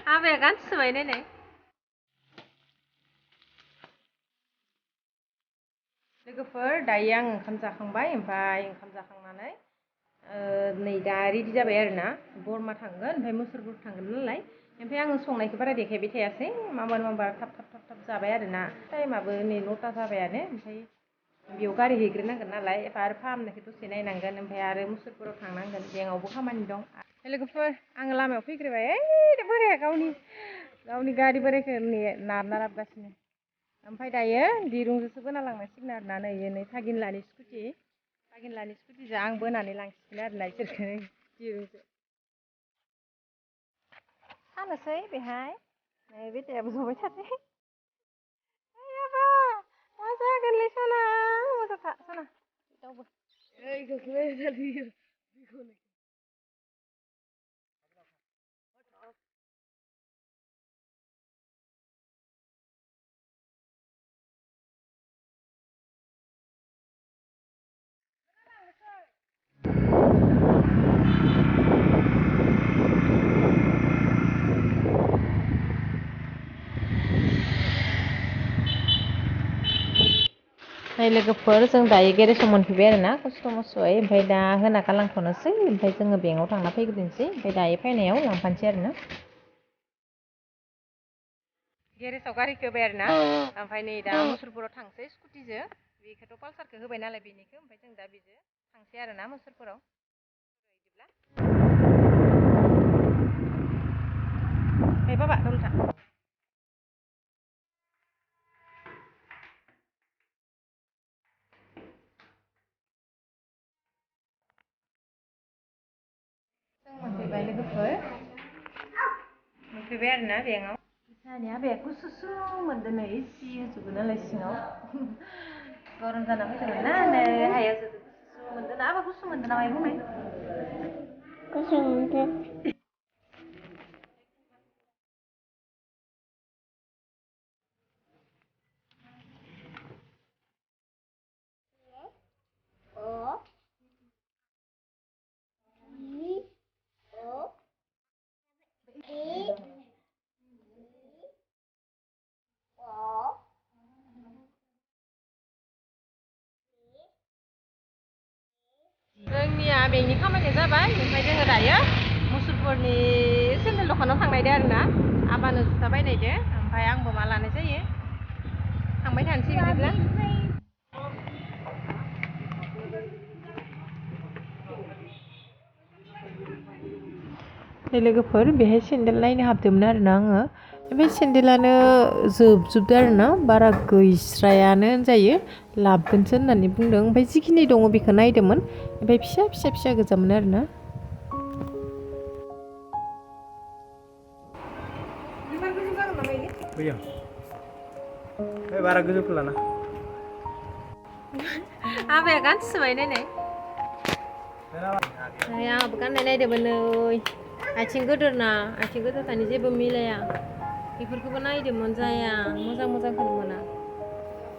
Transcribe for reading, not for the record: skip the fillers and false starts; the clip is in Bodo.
आबाया गानसोबाय नायनाय लोगोफोर दायो आं ओंखाम जाखांबाय ओमफ्राय ओंखाम जाखांनानै नै दा रेडि जाबाय आरोना बरमा थांगोन ओमफ्राय मुसुलपुर थांगोन नालाय ओमफ्राय आङो संनायखौ बारा देखायबाय थायासै माबा थाब जाबाय आरोना टाइमाबो नै 9ता जाबायानो ओमफ्राय बेयाव गारि हैग्रोनांगोन नालाय आरो फाहामनायखौ दसे नायनांगोन ओमफ्राय आरो मुसुलपुराव थांनांगोन बेंकआवबो खामानि दं लोगोफोर आङो लामायाव फैग्रोबाय ओइ बोराया गावनि गारि बोरायखौ नारना लाबोगासिनो ओमफ्राय दायो दिरुंजोंसो बोना लांनांसिगोन आरोना नै फागिनलानि स्कुटिजों आं बोनानै लांसिगोन आरोना इसोरखौ दिरुंजों खानोसै बेहाय नै बेटायाबो जबाय थासै मा जागोनलै सना मोजां था सना दावबो नै लोगोफोर जों दायो गेरेजाव मोनफैबाय आरोना खस्थ' मस्थ'यै ओमफ्राय दा होना गालांथ'नोसै ओमफ्राय जोङो बेंकआव थांना फैग्रोनोसै ओमफ्राय दायो फैनायाव लांफानोसै आरोना गेरेजाव गारिखौ होबाय आरोना ओमफ्राय नै दा मुसुलपुराव थांसै स्कुटिजों बेखौथ' पालसारखौ होबाय नालाय बेनिखौ ओमफ्राय जों दा बेजों थांसै आरोना मुसुलपुराव बिदिब्ला ओमफ्राय बाबा दंथा जों मोनफैबाय लोगोफोर मोनफैबाय आरोना बेंकआव जोंहानि आबाया गुसुसु मोनदों नै एसि होजोबो नालाय सिङाव गरम जाना फैदोंमोन ना नै हायाव जदो गुसु मोनदों ना आबा गुसु मोनदों ना माय बुंनाय गुसु मोनदों जोंनिया बेंकनि खामानिया जाबाय ओमफ्राय जोङो दायो मुसुलपुरनि सेन्देल दखानाव थांनायदो आरोना आबानो जुथा बायनायदो ओमफ्राय आंबो मा लानाय जायो थांबाय थानोसै बिदिब्ला लोगोफोर बेहाय सेन्देल नायनो हाबदोंमोन आरोना आङो ओमफ्राय सेन्देलानो जोबजोबदों आरोना बारा गैस्रायानो होनजायो लाबोगोनसो होननानै बुंदों ओमफ्राय जिखिनि दङ बेखौ नायदोंमोन ओमफ्राय फिसा गोजामोन आरोना बारा गोजौखौ लाना आबाया गानसोबाय नायनाय आंहाबो गाननाय नायदोंमोन नै आथिं गोदोरखानि जेबो मिलाया बेफोरखौबो नायदोंमोन जाया मोजांखौनो मोना